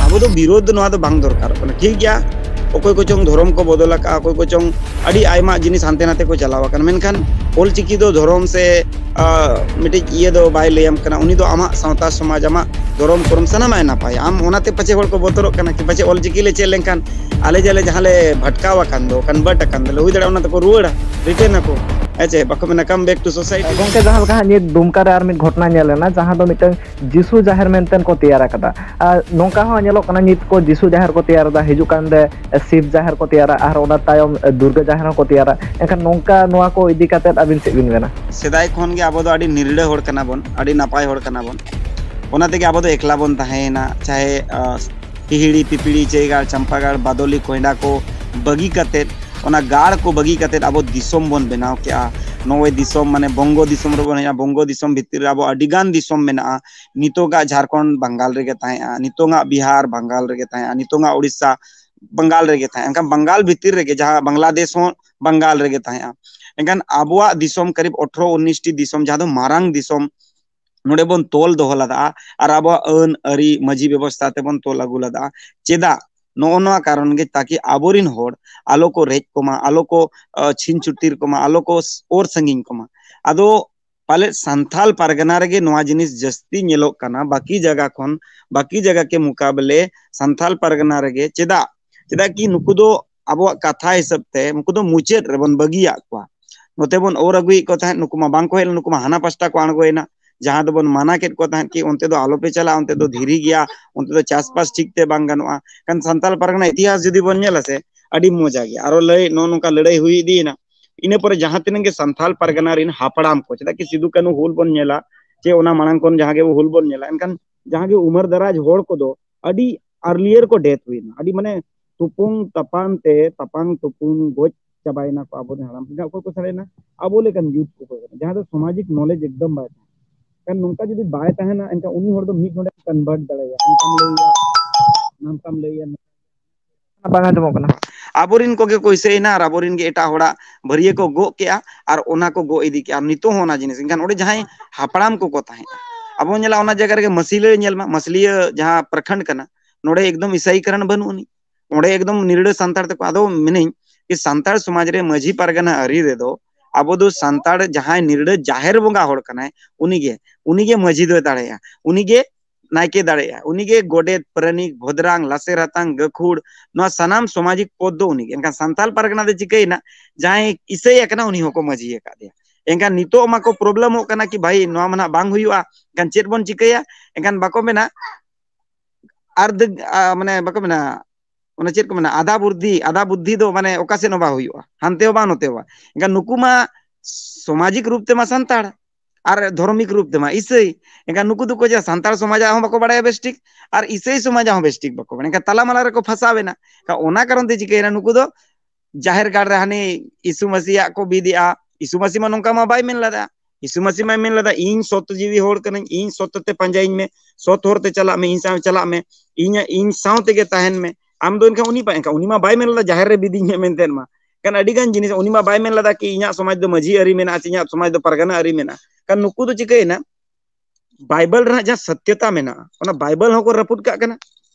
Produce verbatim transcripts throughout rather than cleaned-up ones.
ᱟᱵᱚ ᱫᱚ ᱵᱤᱨᱳᱫᱷ ᱫᱚ ᱱᱚᱣᱟ ᱫᱚ ᱵᱟᱝ ᱫᱚᱨᱠᱟᱨᱚᱜ ᱠᱟᱱᱟ᱾ ᱴᱷᱤᱠ ᱜᱮᱭᱟ, ᱚᱠᱚᱭ ᱠᱚᱪᱚᱝ ᱫᱷᱚᱨᱚᱢ ᱠᱚ ᱵᱚᱫᱚᱞ ᱟᱠᱟᱫᱼᱟ, ᱚᱠᱚᱭ ᱠᱚᱪᱚᱝ ᱟᱹᱰᱤ ᱟᱭᱢᱟ ᱡᱤᱱᱤᱥ ᱦᱟᱱᱛᱮ ᱱᱟᱛᱮ ᱠᱚ ᱪᱟᱞᱟᱣ ᱟᱠᱟᱱᱟ, ᱢᱮᱱᱠᱷᱟᱱ ᱚᱞᱪᱤᱠᱤ ᱫᱚ ᱫᱷᱚᱨᱚᱢ ᱥᱮ, ᱟ, ᱢᱤᱫᱴᱤᱡ ᱤᱭᱟᱹ ᱫᱚ ᱵᱟᱭ ᱞᱟᱹᱭᱟᱢ ᱠᱟᱱᱟ᱾ ᱩᱱᱤ ᱫᱚ ᱟᱢᱟᱜ ᱥᱟᱶᱛᱟ ᱥᱚᱢᱟᱡᱽ, ᱟᱢᱟᱜ ᱫᱷᱚᱨᱚᱢ ᱠᱚᱨᱚᱢ ᱥᱟᱱᱟᱢᱟᱜ ᱮ ᱱᱟᱯᱟᱭᱟ᱾ ᱟᱢ ᱚᱱᱟᱛᱮ ᱯᱟᱪᱮ ᱦᱚᱲ ᱠᱚ ᱵᱚᱛᱚᱨᱚᱜ ᱠᱟᱱᱟ ᱠᱤ ᱯᱟᱪᱮ ᱚᱞᱪᱤᱠᱤ ᱞᱮ ᱪᱮᱫ ᱞᱮᱱᱠᱷᱟᱱ ᱟᱞᱮ ᱡᱮ ᱟᱞᱮ ᱡᱟᱦᱟᱸ ᱞᱮ ᱵᱷᱟᱴᱠᱟᱣ ᱟᱠᱟᱱ ᱫᱚ, convert ᱟᱠᱟᱱ ᱫᱚᱞᱮ, ᱦᱩᱭ ᱫᱟᱲᱮᱭᱟᱜᱼᱟ ᱚᱱᱟ ᱛᱮᱠᱚ ᱨᱩᱣᱟᱹᱲᱟ, return ᱟᱠᱚ᱾ ᱦᱮᱸ ᱪᱮ? ᱵᱟᱠᱚ ᱢᱮᱱᱟ, "Come back to society." ᱜᱚᱝᱠᱮ, ᱡᱟᱦᱟᱸ ᱞᱮᱠᱟ ᱦᱟᱸᱜ ᱱᱤᱛ ᱫᱩᱢᱠᱟ ᱨᱮ ᱟᱨ ᱢᱤᱫ ᱜᱷᱚᱴᱚᱱᱟ ᱧᱮᱞ ᱮᱱᱟ, ᱡᱟᱦᱟᱸ ᱫᱚ ᱢᱤᱫᱴᱟᱝ ᱡᱤᱥᱩ ᱡᱟᱦᱮᱨ ᱢᱮᱱᱛᱮ ᱠᱚ ᱛᱮᱭᱟᱨ ᱟᱠᱟᱫᱟ᱾ ᱟᱨ ᱱᱚᱝᱠᱟ ᱦᱚᱸ ᱧᱮᱞᱚᱜ ᱠᱟᱱᱟ, ᱱᱤᱛ ᱠᱚ ᱡᱤᱥᱩ ᱡᱟᱦᱮᱨ ᱠᱚ ᱛᱮᱭᱟᱨ ᱮᱫᱟ, ᱦᱤᱡᱩᱜ ᱠᱟᱱ ᱨᱮ ᱥᱤᱵ ᱡᱟᱦᱮᱨ ᱠᱚ ᱛᱮᱭᱟᱨᱟ, ᱟᱨ ᱚᱱᱟ ᱛᱟᱭᱚᱢ ᱫᱩᱨᱜᱟᱹ ᱡᱟᱦᱮᱨ ᱦᱚᱸᱠᱚ ᱛᱮᱭᱟᱨᱟ᱾ ᱮᱱᱠᱷᱟᱱ ᱱᱚᱝᱠᱟ ᱱᱚᱣᱟ ᱠᱚ ᱤᱫᱤ ᱠᱟᱛᱮᱫ ᱟᱹᱵᱤᱱ ᱪᱮᱫ ᱵᱤᱱ ᱢᱮᱱᱟ? ᱥᱮᱫᱟᱭ ᱠᱷᱚᱱ ᱜᱮ ᱟᱵᱚ ᱫᱚ ᱟᱹᱰᱤ ᱱᱤᱨᱲᱟᱹ ᱦᱚᱲ ᱠᱟᱱᱟ ᱵᱚᱱ, ᱟᱹᱰᱤ ᱱᱟᱯᱟᱭ ᱦᱚᱲ ᱠᱟᱱᱟ ᱵᱚᱱ᱾ ᱚᱱᱟ ᱛᱮᱜᱮ ᱟᱵᱚ ᱫᱚ ᱮᱠᱞᱟ ᱵᱚᱱ ᱛᱟᱦᱮᱸᱭᱮᱱᱟ᱾ ᱪᱟᱦᱮ, ᱟ, ᱦᱤᱦᱤᱲᱤ, ᱯᱤᱯᱤᱲᱤ, ᱪᱟᱹᱭᱜᱟᱲ, ᱪᱟᱢᱯᱟᱜᱟᱲ, ᱵᱟᱫᱚᱞᱤ, ᱠᱚᱭᱰᱟ ᱠᱚ ᱵᱟᱹᱜᱤ ᱠᱟᱛᱮᱫ, ᱚᱱᱟ ᱜᱟᱲ ᱠᱚ ᱵᱟᱹᱜᱤ ᱠᱟᱛᱮᱫ ᱟᱵᱚ ᱫᱤᱥᱚᱢ ᱵᱚᱱ ᱵᱮᱱᱟᱣ ᱠᱮᱜᱼᱟ᱾ ᱱᱚᱜᱼᱚᱭ ᱫᱤᱥᱚᱢ, ᱢᱟᱱᱮ ᱵᱚᱝᱜᱚ ᱫᱤᱥᱚᱢ ᱨᱮᱵᱚᱱ ᱦᱮᱡᱼᱟ᱾ ᱵᱚᱝᱜᱚ ᱫᱤᱥᱚᱢ ᱵᱷᱤᱛᱤᱨ ᱨᱮ ᱟᱵᱚ ᱟᱹᱰᱤ ᱜᱟᱱ ᱫᱤᱥᱚᱢ ᱢᱮᱱᱟᱜᱼᱟ᱾ ᱱᱤᱛᱚᱜᱟᱜ ᱡᱷᱟᱲᱠᱷᱚᱸᱰ ᱵᱟᱝᱜᱟᱞ ᱨᱮᱜᱮ ᱛᱟᱦᱮᱸᱜᱼᱟ, ᱱᱤᱛᱚᱜᱟᱜ ᱵᱤᱦᱟᱨ ᱵᱟᱝᱜᱟᱞ ᱨᱮᱜᱮ ᱛᱟᱦᱮᱸᱜᱼᱟ, ᱱᱤᱛᱚᱜᱟᱜ ᱩᱲᱤᱥᱥᱟ ᱵᱟᱝᱜᱟᱞ ᱨᱮᱜᱮ ᱛᱟᱦᱮᱸᱜᱼᱟ᱾ ᱮᱱᱠᱷᱟᱱ ᱵᱟᱝᱜᱟᱞ ᱵᱷᱤᱛᱤᱨ ᱨᱮᱜᱮ ᱡᱟᱦᱟᱸ ᱵᱟᱝᱞᱟᱫᱮᱥ ᱦᱚᱸ ᱵᱟᱝᱜᱟᱞ ᱨᱮᱜᱮ ᱛᱟᱦᱮᱸᱜᱼᱟ᱾ ᱮᱱᱠᱷᱟᱱ ᱟᱵᱚᱣᱟᱜ ᱫᱤᱥᱚᱢ ᱠᱟᱨᱤᱵ ᱟᱴᱷᱨᱚ ᱩᱱᱤᱥ ᱴᱤ ᱫᱤᱥᱚᱢ, ᱡᱟᱦᱟᱸ ᱫᱚ ᱢᱟᱨᱟᱝ ᱫᱤᱥᱚᱢ, ᱱᱚᱰᱮ ᱵᱚᱱ ᱛᱚᱞ ᱫᱚᱦᱚ ᱞᱮᱫᱟ ᱟᱨ ᱟᱵᱚᱣᱟᱜ ᱟᱹᱱ ᱟᱹᱨᱤ ᱢᱟᱹᱡᱷᱤ ᱵᱮᱵᱚᱥᱛᱷᱟ ᱛᱮᱵᱚᱱ ᱛᱚᱞ ᱟᱹᱜᱩ ᱞᱮᱫᱟ᱾ ᱪᱮᱫᱟᱜ? ᱱᱚᱜᱼᱚ ᱱᱚᱣᱟ ᱠᱟᱨᱚᱱ ᱜᱮ, ᱛᱟᱠᱤ ᱟᱵᱚᱨᱤᱱ ᱦᱚᱲ ᱟᱞᱚ ᱠᱚ ᱨᱮᱡ ᱠᱚᱢᱟ, ᱟᱞᱚ ᱠᱚ, ᱟ, ᱪᱷᱤᱝ ᱪᱷᱩᱛᱤᱨ ᱠᱚᱢᱟ, ᱟᱞᱚ ᱠᱚ ᱚᱨ ᱥᱟᱺᱜᱤᱧ ᱠᱚᱢᱟ᱾ ᱟᱫᱚ ᱯᱟᱞᱮᱫ ᱥᱟᱱᱛᱷᱟᱞ ᱯᱟᱨᱜᱟᱱᱟ ᱨᱮᱜᱮ ᱱᱚᱣᱟ ᱡᱤᱱᱤᱥ ᱡᱟᱹᱥᱛᱤ ᱧᱮᱞᱚᱜ ᱠᱟᱱᱟ ᱵᱟᱹᱠᱤ ᱡᱟᱭᱜᱟ ᱠᱷᱚᱱ, ᱵᱟᱹᱠᱤ ᱡᱟᱭᱜᱟ ᱠᱮ ᱢᱩᱠᱟᱵᱞᱮ ᱥᱟᱱᱛᱷᱟᱞ ᱯᱟᱨᱜᱟᱱᱟ ᱨᱮᱜᱮ᱾ ᱪᱮᱫᱟᱜ? ᱪᱮᱫᱟᱜ ᱠᱤ ᱱᱩᱠᱩ ᱫᱚ ᱟᱵᱚᱣᱟᱜ ᱠᱟᱛᱷᱟ ᱦᱤᱥᱟᱹᱵ ᱛᱮ ᱱᱩᱠᱩ ᱫᱚ ᱢᱩᱪᱟᱹᱫ ᱨᱮᱵᱚᱱ ᱵᱟᱹᱜᱤᱭᱟᱜ ᱠᱚᱣᱟ᱾ ᱱᱚᱛᱮ ᱵᱚᱱ ᱚᱨ ᱟᱹᱜᱩᱭᱮᱫ ᱠᱚ ᱛᱟᱦᱮᱸᱫ, ᱱᱩᱠᱩ ᱢᱟ ᱵᱟᱝ ᱠᱚ ᱦᱮᱡ ᱞᱮᱱᱟ, ᱱᱩᱠᱩ ᱢᱟ ᱦᱟᱱᱟ ᱯᱟᱥᱴᱟ ᱠᱚ ᱟᱬᱜᱚᱭᱮᱱᱟ᱾ ᱡᱟᱦᱟᱸ ᱫᱚᱵᱚᱱ ᱢᱟᱱᱟ ᱠᱮᱫ ᱠᱚ ᱛᱟᱦᱮᱸᱫ ᱠᱤ ᱚᱱᱛᱮ ᱫᱚ ᱟᱞᱚᱯᱮ ᱪᱟᱞᱟᱜᱼᱟ, ᱚᱱᱛᱮ ᱫᱚ ᱫᱷᱤᱨᱤ ᱜᱮᱭᱟ, ᱚᱱᱛᱮ ᱫᱚ ᱪᱟᱥᱵᱟᱥ ᱴᱷᱤᱠ ᱛᱮ ᱵᱟᱝ ᱜᱟᱱᱚᱜᱼᱟ᱾ ᱠᱷᱟᱱ ᱥᱟᱱᱛᱟᱲ ᱯᱟᱨᱜᱟᱱᱟ ᱤᱛᱤᱦᱟᱥ ᱡᱩᱫᱤ ᱵᱚᱱ ᱧᱮᱞᱟ ᱥᱮ, ᱟᱹᱰᱤ ᱢᱚᱡᱟ ᱜᱮᱭᱟ᱾ ᱟᱨᱚ ᱞᱟᱹᱭ, ᱱᱚᱜᱼᱚ ᱱᱚᱝᱠᱟ ᱞᱟᱹᱲᱦᱟᱹᱭ ᱦᱩᱭ ᱤᱫᱤᱭᱮᱱᱟ᱾ ᱤᱱᱟᱹ ᱯᱚᱨᱮ ᱡᱟᱦᱟᱸ ᱛᱤᱱᱟᱹᱜ ᱜᱮ ᱥᱟᱱᱛᱟᱲ ᱯᱟᱨᱜᱟᱱᱟ ᱨᱮᱱ ᱦᱟᱯᱲᱟᱢ ᱠᱚ, ᱪᱮᱫᱟᱜ ᱠᱤ ᱥᱤᱫᱩ ᱠᱟᱹᱱᱦᱩ ᱦᱩᱞ ᱵᱚᱱ ᱧᱮᱞᱟ, ᱪᱮ ᱚᱱᱟ ᱢᱟᱲᱟᱝ ᱠᱷᱚᱱ ᱡᱟᱦᱟᱸ ᱜᱮ ᱦᱩᱞ ᱵᱚᱱ ᱧᱮᱞᱟ, ᱮᱱᱠᱷᱟᱱ ᱡᱟᱦᱟᱸ ᱜᱮ ᱩᱢᱮᱨ ᱫᱟᱨᱟᱡᱽ ᱦᱚᱲ ᱠᱚᱫᱚ ᱟᱹᱰᱤ earlier ᱠᱚ death ᱦᱩᱭᱱᱟ, ᱟᱹᱰᱤ ᱢᱟᱱᱮ ᱛᱩᱯᱩᱝ ᱛᱟᱯᱟᱝ ᱛᱮ ᱛᱟᱯᱟᱝ ᱛᱩᱯᱩᱝ ᱜᱚᱡ ᱪᱟᱵᱟᱭᱮᱱᱟ ᱠᱚ ᱟᱵᱚᱨᱮᱱ ᱦᱟᱲᱟᱢ ᱠᱚ᱾ ᱚᱠᱚᱭ ᱠᱚ ᱥᱟᱨᱮᱡᱱᱟ? ᱟᱵᱚ ᱞᱮᱠᱟᱱ youth ᱠᱚ ᱠᱟᱱᱟ, ᱡᱟᱦᱟᱸ ᱫᱚ ᱥᱟᱢᱟᱡᱤᱠ knowledge ᱮᱠᱫᱚᱢ ᱵᱟᱭ ᱛᱟᱦᱮᱸ᱾ ᱠᱷᱟᱱ ᱱᱚᱝᱠᱟ ᱡᱩᱫᱤ ᱵᱟᱭ ᱛᱟᱦᱮᱱᱟ, ᱮᱱᱠᱷᱟᱱ ᱩᱱᱤ ᱦᱚᱲ ᱫᱚ ᱢᱤᱫ ᱱᱚᱰᱮ convert ᱫᱟᱲᱮᱭᱟᱜᱼᱟ, ᱱᱚᱝᱠᱟᱢ ᱞᱟᱹᱭᱟ, ᱱᱚᱝᱠᱟᱢ ᱞᱟᱹᱭᱟ᱾ ᱵᱟᱝ ᱟᱸᱡᱚᱢᱚᱜ ᱠᱟᱱᱟ᱾ ᱟᱵᱚᱨᱮᱱ ᱠᱚᱜᱮ ᱠᱚ ᱤᱥᱟᱹᱭᱮᱱᱟ ᱟᱨ ᱟᱵᱚᱨᱮᱱ ᱜᱮ ᱮᱴᱟᱜ ᱦᱚᱲᱟᱜ ᱵᱷᱟᱹᱨᱭᱟᱹ ᱠᱚ ᱜᱚᱜ ᱠᱮᱜᱼᱟ ᱟᱨ ᱚᱱᱟ ᱠᱚ ᱜᱚᱜ ᱤᱫᱤ ᱠᱮᱜᱼᱟ᱾ ᱱᱤᱛᱚᱜ ᱦᱚᱸ ᱚᱱᱟ ᱡᱤᱱᱤᱥ, ᱮᱱᱠᱷᱟᱱ ᱚᱸᱰᱮ ᱡᱟᱦᱟᱸᱭ ᱦᱟᱯᱲᱟᱢ ᱠᱚᱠᱚ ᱛᱟᱦᱮᱸᱜᱼᱟ, ᱟᱵᱚ ᱧᱮᱞᱟ ᱚᱱᱟ ᱡᱟᱭᱜᱟ ᱨᱮᱜᱮ ᱢᱟᱹᱥᱤᱞᱟᱹ ᱧᱮᱞ ᱢᱟ, ᱢᱟᱹᱥᱤᱞᱤᱭᱟᱹ ᱡᱟᱦᱟᱸ ᱯᱨᱚᱠᱷᱚᱸᱰ ᱠᱟᱱᱟ, ᱱᱚᱰᱮ ᱮᱠᱫᱚᱢ ᱤᱥᱟᱭᱤ ᱠᱟᱨᱟᱱ ᱵᱟᱹᱱᱩᱜ ᱟᱹᱱᱤᱡ, ᱚᱸᱰᱮ ᱮᱠᱫᱚᱢ ᱱᱤᱨᱲᱟᱹ ᱥᱟᱱᱛᱟᱲ ᱛᱮᱠᱚ᱾ ᱟᱫᱚ ᱢᱮᱱᱟᱹᱧ ᱠᱤ ᱥᱟᱱᱛᱟᱲ ᱥᱚᱢᱟᱡᱽ ᱨᱮ ᱢᱟᱹᱡᱷᱤ ᱯᱟᱨᱜᱟᱱᱟ ᱟᱹᱨᱤ ᱨᱮᱫᱚ ᱟᱵᱚ ᱫᱚ ᱥᱟᱱᱛᱟᱲ ᱡᱟᱦᱟᱸᱭ ᱱᱤᱨᱲᱟᱹ ᱡᱟᱦᱮᱨ ᱵᱚᱸᱜᱟ ᱦᱚᱲ ᱠᱟᱱᱟᱭ, ᱩᱱᱤᱜᱮ, ᱩᱱᱤᱜᱮ ᱢᱟᱹᱡᱷᱤ ᱫᱚᱭ ᱫᱟᱲᱮᱭᱟᱜᱼᱟ, ᱩᱱᱤᱜᱮ ᱱᱟᱭᱠᱮ ᱫᱟᱲᱮᱭᱟᱜᱼᱟ, ᱩᱱᱤᱜᱮ ᱜᱚᱰᱮᱛ, ᱯᱟᱨᱟᱱᱤᱠ, ᱵᱷᱚᱫᱽᱨᱟᱝ, ᱞᱟᱥᱮᱨ ᱦᱟᱛᱟᱝ, ᱜᱟᱹᱠᱷᱩᱲ, ᱱᱚᱣᱟ ᱥᱟᱱᱟᱢ ᱥᱟᱢᱟᱡᱤᱠ ᱯᱚᱫ ᱫᱚ ᱩᱱᱤᱜᱮ᱾ ᱮᱱᱠᱷᱟᱱ ᱥᱟᱱᱛᱟᱲ ᱯᱟᱨᱜᱟᱱᱟ ᱫᱚ ᱪᱤᱠᱟᱹᱭᱮᱱᱟ? ᱡᱟᱦᱟᱸᱭ ᱤᱥᱟᱹᱭ ᱟᱠᱟᱱᱟ ᱩᱱᱤ ᱦᱚᱸᱠᱚ ᱢᱟᱹᱡᱷᱤ ᱟᱠᱟᱫᱮᱭᱟ᱾ ᱮᱱᱠᱷᱟᱱ ᱱᱤᱛᱚᱜ ᱢᱟᱠᱚ ᱯᱨᱚᱵᱞᱮᱢᱚᱜ ᱠᱟᱱᱟ ᱠᱤ ᱵᱷᱟᱹᱭ ᱱᱚᱣᱟ ᱢᱟ ᱱᱟᱦᱟᱜ ᱵᱟᱝ ᱦᱩᱭᱩᱜᱼᱟ, ᱮᱱᱠᱷᱟᱱ ᱪᱮᱫ ᱵᱚᱱ ᱪᱤᱠᱟᱹᱭᱟ? ᱮᱱᱠᱷᱟᱱ ᱵᱟᱠᱚ ᱢᱮᱱᱟ ᱟᱨ ᱫᱟᱹ-, ᱟ, ᱢᱟᱱᱮ ᱵᱟᱠᱚ ᱢᱮᱱᱟ, ᱚᱱᱟ ᱪᱮᱫ ᱠᱚ ᱢᱮᱱᱟ, ᱟᱫᱟ ᱵᱩᱫᱽᱫᱷᱤ, ᱟᱫᱟ ᱵᱩᱫᱽᱫᱷᱤ ᱫᱚ ᱢᱟᱱᱮ ᱚᱠᱟ ᱥᱮᱫ ᱦᱚᱸ ᱵᱟᱝ ᱦᱩᱭᱩᱜᱼᱟ, ᱦᱟᱱᱛᱮ ᱦᱚᱸ ᱵᱟᱝ ᱱᱚᱛᱮ ᱦᱚᱸ ᱵᱟᱝ᱾ ᱮᱱᱠᱷᱟᱱ ᱱᱩᱠᱩ ᱢᱟ ᱥᱟᱢᱟᱡᱤᱠ ᱨᱩᱯ ᱛᱮᱢᱟ ᱥᱟᱱᱛᱟᱲ ᱟᱨ ᱫᱷᱚᱨᱚᱢᱤᱠ ᱨᱩᱯ ᱛᱮᱢᱟ ᱤᱥᱟᱹᱭ᱾ ᱮᱱᱠᱷᱟᱱ ᱱᱩᱠᱩ ᱫᱚᱠᱚ ᱡᱮ ᱥᱟᱱᱛᱟᱲ ᱥᱚᱢᱟᱡᱟᱜ ᱦᱚᱸ ᱵᱟᱠᱚ ᱵᱟᱲᱟᱭᱟ ᱵᱮᱥ ᱴᱷᱤᱠ, ᱟᱨ ᱤᱥᱟᱹᱭ ᱥᱚᱢᱟᱡᱟᱜ ᱦᱚᱸ ᱵᱮᱥ ᱴᱷᱤᱠ ᱵᱟᱠᱚ ᱵᱟᱲᱟᱭᱟ᱾ ᱮᱱᱠᱷᱟᱱ ᱛᱟᱞᱟ ᱢᱟᱞᱟ ᱨᱮᱠᱚ ᱯᱷᱟᱥᱟᱣ ᱮᱱᱟ᱾ ᱮᱱᱠᱷᱟᱱ ᱚᱱᱟ ᱠᱟᱨᱚᱱ ᱛᱮ ᱪᱤᱠᱟᱹᱭᱮᱱᱟ, ᱱᱩᱠᱩ ᱫᱚ ᱡᱟᱦᱮᱨ ᱜᱟᱲ ᱨᱮ ᱦᱟᱱᱮ ᱤᱥᱩ ᱢᱟᱹᱥᱤᱭᱟᱜ ᱠᱚ ᱵᱤᱫ ᱮᱜᱼᱟ᱾ ᱤᱥᱩ ᱢᱟᱹᱥᱤ ᱢᱟ ᱱᱚᱝᱠᱟ ᱢᱟ ᱵᱟᱭ ᱢᱮᱱ ᱞᱮᱫᱟ᱾ ᱤᱥᱩ ᱢᱟᱹᱥᱤ ᱢᱟᱭ ᱢᱮᱱ ᱞᱮᱫᱟ, "ᱤᱧ ᱥᱚᱛ ᱡᱤᱣᱤ ᱦᱚᱲ ᱠᱟᱹᱱᱟᱹᱧ, ᱤᱧ ᱥᱚᱛ ᱛᱮ ᱯᱟᱸᱡᱟᱭᱤᱧ ᱢᱮ, ᱥᱚᱛ ᱦᱚᱨ ᱛᱮ ᱪᱟᱞᱟᱜ ᱢᱮ, ᱤᱧ ᱥᱟᱶ ᱪᱟᱞᱟᱜ ᱢᱮ, ᱤᱧᱟᱹᱜ, ᱤᱧ ᱥᱟᱶ ᱛᱮᱜᱮ ᱛᱟᱦᱮᱱ ᱢᱮ᱾" ᱟᱢ ᱫᱚ ᱮᱱᱠᱷᱟᱱ ᱩᱱᱤ ᱯᱟ-, ᱮᱱᱠᱷᱟᱱ ᱩᱱᱤ ᱢᱟ ᱵᱟᱭ ᱢᱮᱱ ᱞᱮᱫᱟ ᱡᱟᱦᱮᱨ ᱨᱮ ᱵᱤᱫᱤᱧ ᱢᱮ ᱢᱮᱱᱛᱮ ᱢᱟ᱾ ᱮᱱᱠᱷᱟᱱ ᱟᱹᱰᱤ ᱜᱟᱱ ᱡᱤᱱᱤᱥ ᱩᱱᱤ ᱢᱟ ᱵᱟᱭ ᱢᱮᱱ ᱞᱮᱫᱟ ᱠᱤ ᱤᱧᱟᱹᱜ ᱥᱚᱢᱟᱡᱽ ᱫᱚ ᱢᱟᱹᱡᱷᱤ ᱟᱹᱨᱤ ᱢᱮᱱᱟᱜᱼᱟ ᱥᱮ ᱤᱧᱟᱹᱜ ᱥᱚᱢᱟᱡᱽ ᱫᱚ ᱯᱟᱨᱜᱟᱱᱟ ᱟᱹᱨᱤ ᱢᱮᱱᱟᱜᱼᱟ᱾ ᱮᱱᱠᱷᱟᱱ ᱱᱩᱠᱩ ᱫᱚ ᱪᱤᱠᱟᱹᱭᱮᱱᱟ? ᱵᱟᱭᱵᱮᱞ ᱨᱮᱱᱟᱜ ᱡᱟᱦᱟᱸ ᱥᱚᱛᱭᱚᱛᱟ ᱢᱮᱱᱟᱜᱼᱟ, ᱚᱱᱟ ᱵᱟᱭᱵᱮᱞ ᱦᱚᱸᱠᱚ ᱨᱟᱹᱯᱩᱫ ᱠᱟᱜ ᱠᱟᱱᱟ᱾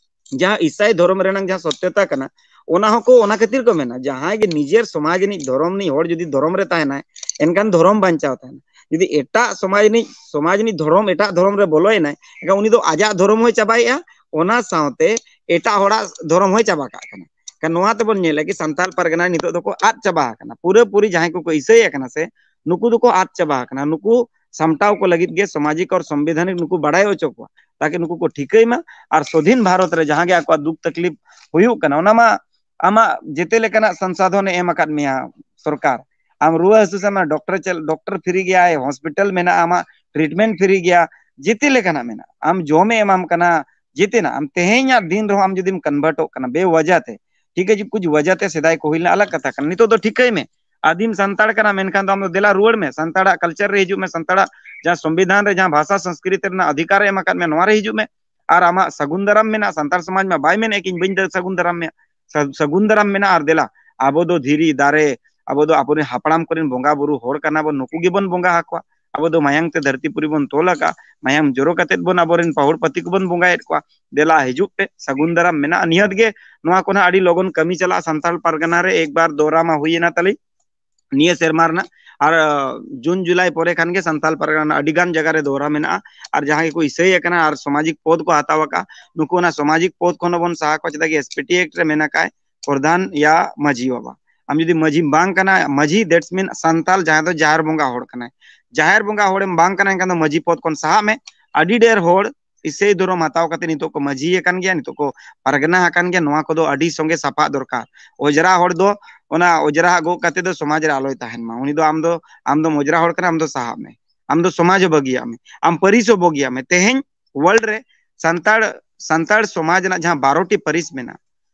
ᱡᱟᱦᱟᱸ ᱤᱥᱟᱭ ᱫᱷᱚᱨᱚᱢ ᱨᱮᱱᱟᱜ ᱡᱟᱦᱟᱸ ᱥᱚᱛᱭᱚᱛᱟ ᱠᱟᱱᱟ, ᱚᱱᱟ ᱦᱚᱸᱠᱚ, ᱚᱱᱟ ᱠᱷᱟᱹᱛᱤᱨ ᱠᱚ ᱢᱮᱱᱟ, ᱡᱟᱦᱟᱸᱭ ᱜᱮ ᱱᱤᱡᱮᱨ ᱥᱚᱢᱟᱡᱽ ᱨᱤᱱᱤᱡ, ᱫᱷᱚᱨᱚᱢ ᱨᱤᱱᱤᱡ ᱦᱚᱲ ᱡᱩᱫᱤ ᱫᱷᱚᱨᱚᱢ ᱨᱮ ᱛᱟᱦᱮᱱᱟᱭ, ᱮᱱᱠᱷᱟᱱ ᱫᱷᱚᱨᱚᱢ ᱵᱟᱧᱪᱟᱣ ᱛᱟᱦᱮᱱᱟ᱾ ᱡᱩᱫᱤ ᱮᱴᱟᱜ ᱥᱚᱢᱟᱡᱽ ᱨᱤᱱᱤᱡ, ᱥᱚᱢᱟᱡᱽ ᱨᱤᱱᱤᱡ ᱫᱷᱚᱨᱚᱢ ᱮᱴᱟᱜ ᱫᱷᱚᱨᱚᱢ ᱨᱮ ᱵᱚᱞᱚᱭᱮᱱᱟᱭ, ᱮᱱᱠᱷᱟᱱ ᱩᱱᱤ ᱫᱚ ᱟᱡᱟᱜ ᱫᱷᱚᱨᱚᱢ ᱦᱚᱸᱭ ᱪᱟᱵᱟᱭᱮᱜᱼᱟ, ᱚᱱᱟ ᱥᱟᱶᱛᱮ ᱮᱴᱟᱜ ᱦᱚᱲᱟᱜ ᱫᱷᱚᱨᱚᱢ ᱦᱚᱸᱭ ᱪᱟᱵᱟ ᱠᱟᱜ ᱠᱟᱱᱟ᱾ ᱮᱱᱠᱷᱟᱱ ᱱᱚᱣᱟ ᱛᱮᱵᱚᱱ ᱧᱮᱞᱟ ᱠᱤ ᱥᱟᱱᱛᱟᱲ ᱯᱟᱨᱜᱟᱱᱟ ᱱᱤᱛᱚᱜ ᱫᱚᱠᱚ ᱟᱫ ᱪᱟᱵᱟ ᱟᱠᱟᱱᱟ, ᱯᱩᱨᱟᱹᱯᱩᱨᱤ ᱡᱟᱦᱟᱸᱭ ᱠᱚᱠᱚ ᱤᱥᱟᱹᱭ ᱟᱠᱟᱱᱟ ᱥᱮ, ᱱᱩᱠᱩ ᱫᱚᱠᱚ ᱟᱫ ᱪᱟᱵᱟ ᱟᱠᱟᱱᱟ᱾ ᱱᱩᱠᱩ ᱥᱟᱢᱴᱟᱣ ᱠᱚ ᱞᱟᱹᱜᱤᱫ ᱜᱮ ᱥᱟᱢᱟᱡᱤᱠ ᱟᱨ ᱥᱚᱝᱵᱤᱫᱷᱟᱱᱤᱠ ᱱᱩᱠᱩ ᱵᱟᱲᱟᱭ ᱦᱚᱪᱚ ᱠᱚᱣᱟ, ᱛᱟᱠᱤ ᱱᱩᱠᱩ ᱠᱚ ᱴᱷᱤᱠᱟᱹᱭ ᱢᱟ ᱟᱨ ᱥᱚᱫᱷᱤᱱ ᱵᱷᱟᱨᱚᱛ ᱨᱮ ᱡᱟᱦᱟᱸ ᱜᱮ ᱟᱠᱚᱣᱟᱜ ᱫᱩᱠ ᱛᱟᱠᱞᱤᱯ ᱦᱩᱭᱩᱜ ᱠᱟᱱᱟ, ᱚᱱᱟ ᱢᱟ ᱟᱢᱟᱜ ᱡᱮᱛᱮ ᱞᱮᱠᱟᱱᱟᱜ ᱥᱚᱝᱥᱟᱫᱷᱚᱱ ᱮ ᱮᱢ ᱟᱠᱟᱫ ᱢᱮᱭᱟ ᱥᱚᱨᱠᱟᱨ᱾ ᱟᱢ ᱨᱩᱣᱟᱹ ᱦᱟᱹᱥᱩ ᱥᱮ ᱟᱢᱟᱜ ᱰᱚᱠᱴᱚᱨ ᱪᱮᱫ, ᱰᱚᱠᱴᱚᱨ ᱯᱷᱨᱤ ᱜᱮᱭᱟᱭ, ᱦᱚᱥᱯᱤᱴᱟᱞ ᱢᱮᱱᱟᱜᱼᱟ, ᱟᱢᱟᱜ ᱴᱨᱤᱴᱢᱮᱱᱴ ᱯᱷᱨᱤ ᱜᱮᱭᱟ, ᱡᱮᱛᱮ ᱞᱮᱠᱟᱱᱟᱜ ᱢᱮᱱᱟᱜᱼᱟ᱾ ᱟᱢ ᱡᱚᱢᱮ ᱮᱢᱟᱢ ᱠᱟᱱᱟ, ᱡᱮᱛᱮᱱᱟᱜ᱾ ᱟᱢ ᱛᱮᱦᱮᱧᱟᱜ ᱫᱤᱱ ᱨᱮᱦᱚᱸ ᱟᱢ ᱡᱩᱫᱤᱢ ᱠᱚᱱᱵᱷᱟᱨᱴᱚᱜ ᱠᱟᱱᱟ ᱵᱮᱣᱟᱡᱟ ᱛᱮ, ᱴᱷᱤᱠ ᱟᱪᱷᱮ, ᱠᱩᱪ ᱣᱟᱡᱟ ᱛᱮ ᱥᱮᱫᱟᱭ ᱠᱚ ᱦᱩᱭ ᱞᱮᱱᱟ, ᱟᱞᱟᱜᱽ ᱠᱟᱛᱷᱟ ᱠᱟᱱᱟ᱾ ᱱᱤᱛᱚᱜ ᱫᱚ ᱴᱷᱤᱠᱟᱹᱭ ᱢᱮ, ᱟᱹᱫᱤᱢ ᱥᱟᱱᱛᱟᱲ ᱠᱟᱱᱟ, ᱢᱮᱱᱠᱷᱟᱱ ᱫᱚ ᱟᱢ ᱫᱚ ᱫᱮᱞᱟ ᱨᱩᱣᱟᱹᱲ ᱢᱮ, ᱥᱟᱱᱛᱟᱲᱟᱜ ᱠᱟᱞᱪᱟᱨ ᱨᱮ ᱦᱤᱡᱩᱜ ᱢᱮ, ᱥᱟᱱᱛᱟᱲᱟᱜ ᱡᱟᱦᱟᱸ ᱥᱚᱝᱵᱤᱫᱷᱟᱱ ᱨᱮ ᱡᱟᱦᱟᱸ ᱵᱷᱟᱥᱟ ᱥᱚᱝᱥᱠᱨᱤᱛ ᱨᱮᱱᱟᱜ ᱚᱫᱷᱤᱠᱟᱨ ᱮ ᱮᱢ ᱟᱠᱟᱫ ᱢᱮ, ᱱᱚᱣᱟ ᱨᱮ ᱦᱤᱡᱩᱜ ᱢᱮ᱾ ᱟᱨ ᱟᱢᱟᱜ ᱥᱟᱹᱜᱩᱱ ᱫᱟᱨᱟᱢ ᱢᱮᱱᱟᱜᱼᱟ, ᱥᱟᱱᱛᱟᱲ ᱥᱚᱢᱟᱡᱽ ᱢᱟ ᱵᱟᱭ ᱢᱮᱱᱮᱫ ᱠᱤ ᱤᱧ ᱵᱟᱹᱧ ᱫᱟ-, ᱥᱟᱹᱜᱩᱱ ᱫᱟᱨᱟᱢ ᱢᱮᱭᱟ᱾ ᱥᱟ-, ᱥᱟᱹᱜᱩᱱ ᱫᱟᱨᱟᱢ ᱢᱮᱱᱟᱜᱼᱟ, ᱟᱨ ᱫᱮᱞᱟ ᱟᱵᱚ ᱫᱚ ᱫᱷᱤᱨᱤ ᱫᱟᱨᱮ, ᱟᱵᱚ ᱫᱚ ᱟᱵᱚᱨᱮᱱ ᱦᱟᱯᱲᱟᱢ ᱠᱚᱨᱮᱱ ᱵᱚᱸᱜᱟ ᱵᱩᱨᱩ ᱦᱚᱲ ᱠᱟᱱᱟ ᱵᱚᱱ, ᱱᱩᱠᱩ ᱜᱮᱵᱚᱱ ᱵᱚᱸᱜᱟ ᱟᱠᱚᱣᱟ᱾ ᱟᱵᱚ ᱫᱚ ᱢᱟᱭᱟᱝ ᱛᱮ ᱫᱷᱟᱹᱨᱛᱤ ᱯᱩᱨᱤ ᱵᱚᱱ ᱛᱚᱞ ᱟᱠᱟᱫᱼᱟ, ᱢᱟᱭᱟᱢ ᱡᱚᱨᱚ ᱠᱟᱛᱮᱫ ᱵᱚᱱ ᱟᱵᱚᱨᱮᱱ ᱯᱟᱹᱦᱩᱲ ᱯᱟᱹᱛᱤ ᱠᱚᱵᱚᱱ ᱵᱚᱸᱜᱟᱭᱮᱫ ᱠᱚᱣᱟ᱾ ᱫᱮᱞᱟ ᱦᱤᱡᱩᱜ ᱯᱮ, ᱥᱟᱹᱜᱩᱱ ᱫᱟᱨᱟᱢ ᱢᱮᱱᱟᱜᱼᱟ᱾ ᱱᱤᱦᱟᱹᱛ ᱜᱮ ᱱᱚᱣᱟ ᱠᱚ ᱱᱟᱦᱟᱜ ᱟᱹᱰᱤ ᱞᱚᱜᱚᱱ ᱠᱟᱹᱢᱤ ᱪᱟᱞᱟᱜᱼᱟ ᱥᱟᱱᱛᱟᱲ ᱯᱟᱨᱜᱟᱱᱟ ᱨᱮ᱾ ᱮᱠ ᱵᱟᱨ ᱫᱚᱨᱟ ᱢᱟ ᱦᱩᱭ ᱮᱱᱟ ᱛᱟᱞᱮ ᱱᱤᱭᱟᱹ ᱥᱮᱨᱢᱟ ᱨᱮᱱᱟᱜ, ᱟᱨ ᱡᱩᱱ ᱡᱩᱞᱟᱭ ᱯᱚᱨᱮ ᱠᱷᱟᱱ ᱜᱮ ᱥᱟᱱᱛᱟᱲ ᱯᱟᱨᱜᱟᱱᱟ ᱨᱮᱱᱟᱜ ᱟᱹᱰᱤ ᱜᱟᱱ ᱡᱟᱭᱜᱟ ᱨᱮ ᱫᱚᱨᱟ ᱢᱮᱱᱟᱜᱼᱟ᱾ ᱟᱨ ᱡᱟᱦᱟᱸᱭ ᱜᱮᱠᱚ ᱤᱥᱟᱹᱭ ᱟᱠᱟᱱᱟ ᱟᱨ ᱥᱟᱢᱟᱡᱤᱠ ᱯᱚᱫ ᱠᱚ ᱦᱟᱛᱟᱣ ᱟᱠᱟᱫᱼᱟ, ᱱᱩᱠᱩ ᱚᱱᱟ ᱥᱟᱢᱟᱡᱤᱠ ᱯᱚᱫ ᱠᱷᱚᱱ ᱦᱚᱸᱵᱚᱱ ᱥᱟᱦᱟ ᱠᱚᱣᱟ᱾ ᱪᱮᱫᱟᱜ ᱜᱮ ᱮᱥ ᱯᱤ ᱴᱤ ᱮᱠᱴ ᱨᱮ ᱢᱮᱱ ᱟᱠᱟᱫ ᱯᱨᱚᱫᱷᱟᱱ ᱭᱟ ᱢᱟᱹᱡᱷᱤ ᱵᱟᱵᱟ᱾ ᱟᱢ ᱡᱩᱫᱤ ᱢᱟᱹᱡᱷᱤ ᱵᱟᱝ ᱠᱟᱱᱟ, ᱢᱟᱹᱡᱷᱤ, that's mean ᱥᱟᱱᱛᱟᱞ ᱡᱟᱦᱟᱸᱭ ᱫᱚ ᱡᱟᱦᱮᱨ ᱵᱚᱸᱜᱟ ᱦᱚᱲ ᱠᱟᱱᱟᱭ, ᱡᱟᱦᱮᱨ ᱵᱚᱸᱜᱟ ᱦᱚᱲᱮᱢ ᱵᱟᱝ ᱠᱟᱱᱟ, ᱮᱱᱠᱷᱟᱱ ᱫᱚ ᱢᱟᱹᱡᱷᱤ ᱯᱚᱫ ᱠᱷᱚᱱ ᱥᱟᱦᱟᱜ ᱢᱮ᱾ ᱟᱹᱰᱤ ᱰᱷᱮᱨ ᱦᱚᱲ ᱤᱥᱟᱹᱭ ᱫᱷᱚᱨᱚᱢ ᱦᱟᱛᱟᱣ ᱠᱟᱛᱮ ᱱᱤᱛᱚᱜ ᱠᱚ ᱢᱟᱹᱡᱷᱤ ᱟᱠᱟᱱ ᱜᱮᱭᱟ, ᱱᱤᱛᱚᱜ ᱠᱚ ᱯᱟᱨᱜᱟᱱᱟ ᱟᱠᱟᱱ ᱜᱮᱭᱟ᱾ ᱱᱚᱣᱟ ᱠᱚᱫᱚ ᱟᱹᱰᱤ ᱥᱚᱸᱜᱮ ᱥᱟᱯᱷᱟᱜ ᱫᱚᱨᱠᱟᱨ᱾ ᱚᱡᱽᱨᱟ ᱦᱚᱲ ᱫᱚ ᱚᱱᱟ ᱚᱡᱽᱨᱟ ᱦᱟᱜ ᱜᱚᱜ ᱠᱟᱛᱮ ᱫᱚ ᱥᱚᱢᱟᱡᱽ ᱨᱮ ᱟᱞᱚᱭ ᱛᱟᱦᱮᱱ ᱢᱟ᱾ ᱩᱱᱤ ᱫᱚ ᱟᱢ ᱫᱚ, ᱟᱢ ᱫᱚᱢ ᱚᱡᱽᱨᱟ ᱦᱚᱲ ᱠᱟᱱᱟ, ᱟᱢ ᱫᱚ ᱥᱟᱦᱟᱜ ᱢᱮ᱾ ᱟᱢ ᱫᱚ ᱥᱚᱢᱟᱡᱽ ᱦᱚᱸ ᱵᱟᱹᱜᱤᱭᱟᱜ ᱢᱮ, ᱟᱢ ᱯᱟᱹᱨᱤᱥ ᱦᱚᱸ ᱵᱟᱹᱜᱤᱭᱟᱜ ᱢᱮ᱾ ᱛᱮᱦᱮᱧ ᱣᱟᱨᱞᱰ ᱨᱮ ᱥᱟᱱᱛᱟᱲ, ᱥᱟᱱᱛᱟᱲ ᱥᱚᱢᱟᱡᱽ ᱨᱮᱱᱟᱜ ᱡᱟᱦᱟᱸ ᱵᱟᱨᱚ ᱴᱤ ᱯᱟᱹᱨᱤᱥ ᱢᱮᱱᱟᱜᱼᱟ,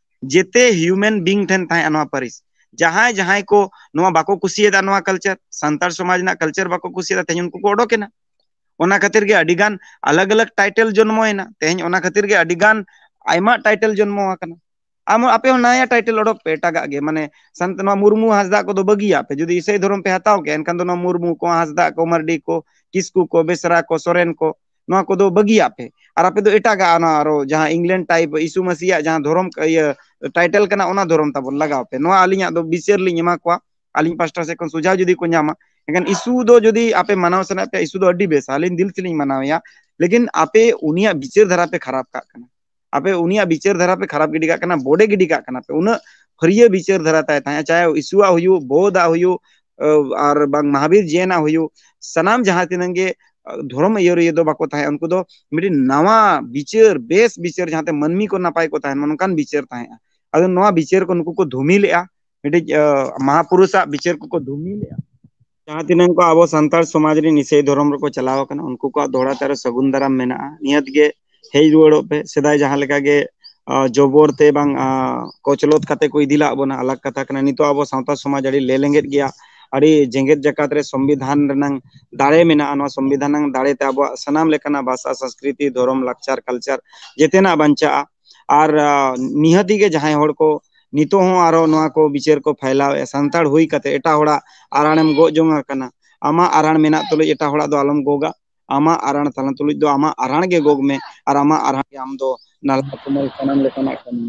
ᱡᱮᱛᱮ ᱦᱤᱭᱩᱢᱮᱱ ᱵᱤᱝ ᱴᱷᱮᱱ ᱛᱟᱦᱮᱸ ᱱᱚᱣᱟ ᱯᱟᱹᱨᱤᱥ᱾ ᱡᱟᱦᱟᱸᱭ ᱡᱟᱦᱟᱸᱭ ᱠᱚ ᱱᱚᱣᱟ ᱵᱟᱠᱚ ᱠᱩᱥᱤᱭᱟᱫᱟ, ᱱᱚᱣᱟ ᱠᱟᱞᱪᱟᱨ, ᱥᱟᱱᱛᱟᱲ ᱥᱚᱢᱟᱡᱽ ᱨᱮᱱᱟᱜ ᱠᱟᱞᱪᱟᱨ ᱵᱟᱠᱚ ᱠᱩᱥᱤᱭᱟᱫᱟ, ᱛᱮᱦᱮᱧ ᱩᱱᱠᱩ ᱠᱚ ᱚᱰᱚᱠ ᱮᱱᱟ᱾ ᱚᱱᱟ ᱠᱷᱟᱹᱛᱤᱨ ᱜᱮ ᱟᱹᱰᱤ ᱜᱟᱱ ᱟᱞᱟᱜᱽ ᱟᱞᱟᱜᱽ ᱴᱟᱭᱴᱮᱞ ᱡᱚᱱᱢᱚᱭᱮᱱᱟ᱾ ᱛᱮᱦᱮᱧ ᱚᱱᱟ ᱠᱷᱟᱹᱛᱤᱨ ᱜᱮ ᱟᱹᱰᱤ ᱜᱟᱱ ᱟᱭᱢᱟ ᱴᱟᱭᱴᱮᱞ ᱡᱚᱱᱢᱚ ᱟᱠᱟᱱᱟ᱾ ᱟᱢ, ᱟᱯᱮ ᱦᱚᱸ ᱱᱟᱣᱟ ᱴᱟᱭᱴᱮᱞ ᱚᱰᱚᱠ ᱯᱮ, ᱮᱴᱟᱜᱟᱜ ᱜᱮ, ᱢᱟᱱᱮ ᱥᱟᱱᱛ-, ᱱᱚᱣᱟ ᱢᱩᱨᱢᱩ ᱦᱟᱸᱥᱫᱟ ᱠᱚᱫᱚ ᱵᱟᱹᱜᱤᱭᱟᱜ ᱯᱮ᱾ ᱡᱩᱫᱤ ᱤᱥᱟᱹᱭ ᱫᱷᱚᱨᱚᱢ ᱯᱮ ᱦᱟᱛᱟᱣ ᱠᱮᱜᱼᱟ, ᱮᱱᱠᱷᱟᱱ ᱫᱚ ᱱᱚᱣᱟ ᱢᱩᱨᱢᱩ ᱠᱚ, ᱦᱟᱸᱥᱫᱟ ᱠᱚ, ᱢᱟᱨᱰᱤ ᱠᱚ, ᱠᱤᱥᱠᱩ ᱠᱚ, ᱵᱮᱥᱨᱟ ᱠᱚ, ᱥᱚᱨᱮᱱ ᱠᱚ, ᱱᱚᱣᱟ ᱠᱚᱫᱚ ᱵᱟᱹᱜᱤᱭᱟᱜ ᱯᱮ᱾ ᱟᱨ ᱟᱯᱮ ᱫᱚ ᱮᱴᱟᱜᱟᱜ, ᱚᱱᱟ ᱟᱨᱚ ᱡᱟᱦᱟᱸ ᱤᱝᱞᱮᱱᱰ ᱴᱟᱭᱤᱯ ᱤᱥᱩ ᱢᱟᱹᱥᱤᱭᱟᱜ ᱡᱟᱦᱟᱸ ᱫᱷᱚᱨᱚᱢ, ᱤᱭᱟᱹ, ᱴᱟᱭᱴᱮᱞ ᱠᱟᱱᱟ, ᱚᱱᱟ ᱫᱷᱚᱨᱚᱢ ᱛᱟᱵᱚᱱ ᱞᱟᱜᱟᱣ ᱯᱮ᱾ ᱱᱚᱣᱟ ᱟᱹᱞᱤᱧᱟᱜ ᱫᱚ ᱵᱤᱪᱟᱹᱨ ᱞᱤᱧ ᱮᱢᱟ ᱠᱚᱣᱟ, ᱟᱹᱞᱤᱧ ᱯᱟᱥᱴᱟ ᱥᱮᱫ ᱠᱷᱚᱱ ᱥᱩᱡᱷᱟᱣ ᱡᱩᱫᱤ ᱠᱚ ᱧᱟᱢᱟ᱾ ᱮᱱᱠᱷᱟᱱ ᱤᱥᱩ ᱫᱚ ᱡᱩᱫᱤ ᱟᱯᱮ ᱢᱟᱱᱟᱣ ᱥᱟᱱᱟᱭᱮᱫ ᱯᱮᱭᱟ, ᱤᱥᱩ ᱫᱚ ᱟᱹᱰᱤ ᱵᱮᱥ, ᱟᱹᱞᱤᱧ ᱫᱤᱞ ᱛᱮᱞᱤᱧ ᱢᱟᱱᱟᱣᱮᱭᱟ᱾ ᱞᱮᱠᱤᱱ ᱟᱯᱮ ᱩᱱᱤᱭᱟᱜ ᱵᱤᱪᱟᱹᱨ ᱫᱷᱟᱨᱟ ᱯᱮ ᱠᱷᱟᱨᱟᱯ ᱠᱟᱜ ᱠᱟᱱᱟ᱾ ᱟᱯᱮ ᱩᱱᱤᱭᱟᱜ ᱵᱤᱪᱟᱹᱨ ᱫᱷᱟᱨᱟ ᱯᱮ ᱠᱷᱟᱨᱟᱯ ᱜᱤᱰᱤ ᱠᱟᱜ ᱠᱟᱱᱟ ᱯᱮ᱾ ᱩᱱᱟᱹᱜ ᱯᱷᱟᱹᱨᱭᱟᱹ ᱵᱤᱪᱟᱹᱨ ᱫᱷᱟᱨᱟ ᱛᱟᱭ ᱛᱟᱦᱮᱸᱫ, ᱪᱟᱦᱮ ᱤᱥᱩᱣᱟᱜ ᱦᱩᱭᱩᱜ, ᱵᱳᱫᱷᱟᱜ ᱦᱩᱭᱩᱜ, ᱟᱨ ᱵᱟᱝ ᱢᱚᱦᱟᱵᱤᱨ ᱡᱮᱱᱟᱜ ᱦᱩᱭᱩᱜ, ᱥᱟᱱᱟᱢ ᱡᱟᱦᱟᱸ ᱛᱤᱱᱟᱹᱜ ᱜᱮ ᱫᱷᱚᱨᱚᱢ ᱤᱭᱟᱹᱨᱤᱭᱟᱹ ᱫᱚ ᱵᱟᱠᱚ ᱛᱟᱦᱮᱸ, ᱩᱱᱠᱩ ᱫᱚ ᱢᱤᱫᱴᱤᱡ ᱱᱟᱣᱟ ᱵᱤᱪᱟᱹᱨ, ᱵᱮᱥ ᱵᱤᱪᱟᱹᱨ, ᱡᱟᱦᱟᱸᱛᱮ ᱢᱟᱹᱱᱢᱤ ᱠᱚ ᱱᱟᱯᱟᱭ ᱠᱚ ᱛᱟᱦᱮᱱ ᱢᱟ, ᱱᱚᱝᱠᱟᱱ ᱵᱤᱪᱟᱹᱨ ᱛᱟᱦᱮᱸᱜᱼᱟ᱾ ᱟᱫᱚ ᱱᱚᱣᱟ ᱵᱤᱪᱟᱹᱨ ᱠᱚ ᱱᱩᱠᱩ ᱠᱚ ᱫᱷᱩᱢᱤ ᱞᱮᱜᱼᱟ, ᱢᱤᱫᱴᱤᱡ, ᱟᱸ, ᱢᱟᱦᱟᱯᱩᱨᱩᱥᱟᱜ ᱵᱤᱪᱟᱹᱨ ᱠᱚᱠᱚ ᱫᱷᱩᱢᱤ ᱞᱮᱜᱼᱟ᱾ ᱡᱟᱦᱟᱸ ᱛᱤᱱᱟᱹᱜ ᱠᱚ ᱟᱵᱚ ᱥᱟᱱᱛᱟᱲ ᱥᱚᱢᱟᱡᱽ ᱨᱮᱱ ᱤᱥᱟᱹᱭ ᱫᱷᱚᱨᱚᱢ ᱨᱮᱠᱚ ᱪᱟᱞᱟᱣ ᱟᱠᱟᱱᱟ, ᱩᱱᱠᱩ ᱠᱚᱣᱟᱜ ᱫᱚᱦᱲᱟ ᱛᱮ ᱟᱨᱚ ᱥᱟᱹᱜᱩᱱ ᱫᱟᱨᱟᱢ ᱢᱮᱱᱟᱜᱼᱟ᱾ ᱱᱤᱦᱟᱹᱛ ᱜᱮ ᱦᱮᱡ ᱨᱩᱣᱟᱹᱲᱚᱜ ᱯᱮ᱾ ᱥᱮᱫᱟᱭ ᱡᱟᱦᱟᱸ ᱞᱮᱠᱟ ᱜᱮ, ᱟᱸ, ᱡᱚᱵᱚᱨ ᱛᱮ ᱵᱟᱝ, ᱟᱸ, ᱠᱚᱪᱞᱚᱛ ᱠᱟᱛᱮ ᱠᱚ ᱤᱫᱤ ᱞᱟᱜ ᱵᱚᱱᱟ, ᱟᱞᱟᱜᱽ ᱠᱟᱛᱷᱟ ᱠᱟᱱᱟ᱾ ᱱᱤᱛᱚᱜ ᱟᱵᱚ ᱥᱟᱶᱛᱟ ᱥᱚᱢᱟᱡᱽ ᱟᱹᱰᱤ ᱞᱮ ᱞᱮᱸᱜᱮᱫ ᱜᱮᱭᱟ, ᱟᱹᱰᱤ ᱡᱮᱜᱮᱛ ᱡᱟᱠᱟᱛ ᱨᱮ ᱥᱚᱝᱵᱤᱫᱷᱟᱱ ᱨᱮᱱᱟᱝ ᱫᱟᱲᱮ ᱢᱮᱱᱟᱜᱼᱟ᱾ ᱱᱚᱣᱟ ᱥᱚᱝᱵᱤᱫᱷᱟᱱ ᱨᱮᱱᱟᱝ ᱫᱟᱲᱮ ᱛᱮ ᱟᱵᱚᱣᱟᱜ ᱥᱟᱱᱟᱢ ᱞᱮᱠᱟᱱᱟᱜ ᱵᱷᱟᱥᱟ, ᱥᱚᱝᱥᱠᱨᱤᱛᱤ, ᱫᱷᱚᱨᱚᱢ, ᱞᱟᱠᱪᱟᱨ, ᱠᱟᱞᱪᱟᱨ ᱡᱮᱛᱮᱱᱟᱜ ᱵᱟᱧᱪᱟᱜᱼᱟ᱾ ᱟᱨ, ᱟᱸ, ᱱᱤᱦᱟᱹᱛᱤ ᱜᱮ ᱡᱟᱦᱟᱸᱭ ᱦᱚᱲ ᱠᱚ ᱱᱤᱛᱚᱜ ᱦᱚᱸ ᱟᱨᱚ ᱱᱚᱣᱟ ᱠᱚ ᱵᱤᱪᱟᱹᱨ ᱠᱚ ᱯᱷᱟᱭᱞᱟᱣᱮᱫᱼᱟ, ᱥᱟᱱᱛᱟᱲ ᱦᱩᱭ ᱠᱟᱛᱮ ᱮᱴᱟᱜ ᱦᱚᱲᱟᱜ ᱟᱨᱟᱲᱮᱢ ᱜᱚᱜ ᱡᱚᱝ ᱟᱠᱟᱱᱟ, ᱟᱢᱟᱜ ᱟᱨᱟᱬ ᱢᱮᱱᱟᱜ ᱛᱩᱞᱩᱡ ᱮᱴᱟᱜ ᱦᱚᱲᱟᱜ ᱫᱚ ᱟᱞᱚᱢ ᱜᱚᱜᱟ᱾ ᱟᱢᱟᱜ ᱟᱨᱟᱬ ᱛᱟᱦᱮᱱ ᱛᱩᱞᱩᱡ ᱫᱚ ᱟᱢᱟᱜ ᱟᱨᱟᱬ ᱜᱮ ᱜᱚᱜᱽ ᱢᱮ, ᱟᱨ ᱟᱢᱟᱜ ᱟᱨᱟᱬ ᱜᱮ ᱟᱢ ᱫᱚ ᱱᱟᱞᱦᱟ ᱛᱩᱢᱟᱹᱞ ᱥᱟᱱᱟᱢ ᱞᱮᱠᱟᱱᱟᱜ ᱠᱟᱹᱢᱤ᱾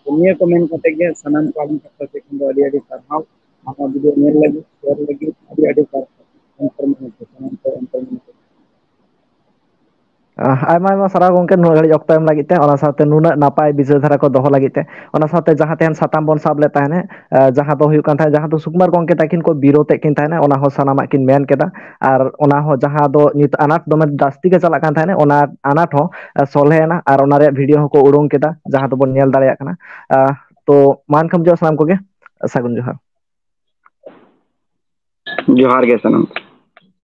ᱛᱚ ᱱᱤᱭᱟᱹ ᱠᱚ ᱢᱮᱱ ᱠᱟᱛᱮ ᱜᱮ ᱥᱟᱱᱟᱢ ᱠᱚ ᱟᱹᱞᱤᱧ ᱯᱟᱦᱴᱟ ᱥᱮᱫ ᱠᱷᱚᱱ ᱫᱚ ᱟᱹᱰᱤ ᱟᱹᱰᱤ ᱥᱟᱨᱦᱟᱣ᱾ ᱟᱨ ᱱᱚᱣᱟ ᱵᱷᱤᱰᱤᱭᱳ ᱧᱮᱞ ᱞᱟᱹᱜᱤᱫ, ᱥᱮᱭᱟᱨ ᱞᱟᱹᱜᱤᱫ ᱟᱹᱰᱤ ᱟᱹᱰᱤ ᱥᱟᱨᱦᱟᱣ᱾ ᱚᱱᱛᱚᱨ ᱢᱚᱱᱮ ᱛᱮ, ᱥᱟᱱᱟᱢ ᱠᱚ ᱚᱱᱛᱚᱨ ᱢᱚᱱᱮ ᱛᱮ᱾ ᱟᱦ, ᱟᱭᱢᱟ ᱟᱭᱢᱟ ᱥᱟᱨᱦᱟᱣ ᱜᱚᱢᱠᱮ, ᱱᱩᱱᱟᱹᱜ ᱜᱷᱟᱹᱲᱤᱡ ᱚᱠᱛᱚ ᱮᱢ ᱞᱟᱹᱜᱤᱫ ᱛᱮ, ᱚᱱᱟ ᱥᱟᱶᱛᱮ ᱱᱩᱱᱟᱹᱜ ᱱᱟᱯᱟᱭ ᱵᱤᱪᱟᱹᱨ ᱫᱷᱟᱨᱟ ᱠᱚ ᱫᱚᱦᱚ ᱞᱟᱹᱜᱤᱫ ᱛᱮ, ᱚᱱᱟ ᱥᱟᱶᱛᱮ ᱡᱟᱦᱟᱸ ᱛᱮᱦᱮᱧ ᱥᱟᱛᱟᱢ ᱵᱚᱱ ᱥᱟᱵ ᱞᱮᱫ ᱛᱟᱦᱮᱸᱱ, ᱟᱦ, ᱡᱟᱦᱟᱸ ᱫᱚ ᱦᱩᱭᱩᱜ ᱠᱟᱱ ᱛᱟᱦᱮᱸᱫ, ᱡᱟᱦᱟᱸ ᱫᱚ ᱥᱩᱠᱩᱢᱟᱨ ᱜᱚᱢᱠᱮ ᱛᱟᱹᱠᱤᱱ ᱠᱚ ᱵᱤᱨᱳᱫ ᱮᱫ ᱠᱤᱱ ᱛᱟᱦᱮᱸᱱᱟ, ᱚᱱᱟ ᱦᱚᱸ ᱥᱟᱱᱟᱢᱟᱜ ᱠᱤᱱ ᱢᱮᱱ ᱠᱮᱫᱟ᱾ ᱟᱨ ᱚᱱᱟ ᱦᱚᱸ ᱡᱟᱦᱟᱸ ᱫᱚ ᱱᱤᱛ ᱟᱱᱟᱴ ᱫᱚᱢᱮ ᱡᱟᱹᱥᱛᱤ ᱜᱮ ᱪᱟᱞᱟᱜ ᱠᱟᱱ ᱛᱟᱦᱮᱸᱱᱟ, ᱚᱱᱟ ᱟᱱᱟᱴ ᱦᱚᱸ, ᱟᱦ, ᱥᱚᱞᱦᱮᱭᱮᱱᱟ ᱟᱨ ᱚᱱᱟ ᱨᱮᱭᱟᱜ ᱵᱷᱤᱰᱤᱭᱳ ᱦᱚᱸᱠᱚ ᱩᱰᱩᱝ ᱠᱮᱫᱟ, ᱡᱟᱦᱟᱸ ᱫᱚᱵᱚᱱ ᱧᱮᱞ ᱫᱟᱲᱮᱭᱟᱜ ᱠᱟᱱᱟ᱾ ᱟᱦ, ᱛᱚ ᱢᱟ ᱮᱱᱠᱷᱟᱱ ᱡᱚᱦᱟᱨ ᱥᱟᱱᱟᱢ ᱠᱚᱜᱮ, ᱥᱟᱹᱜᱩᱱ ᱡᱚᱦᱟᱨ᱾ ᱡᱚᱦᱟᱨ ᱜᱮ ᱥᱟᱱᱟᱢ᱾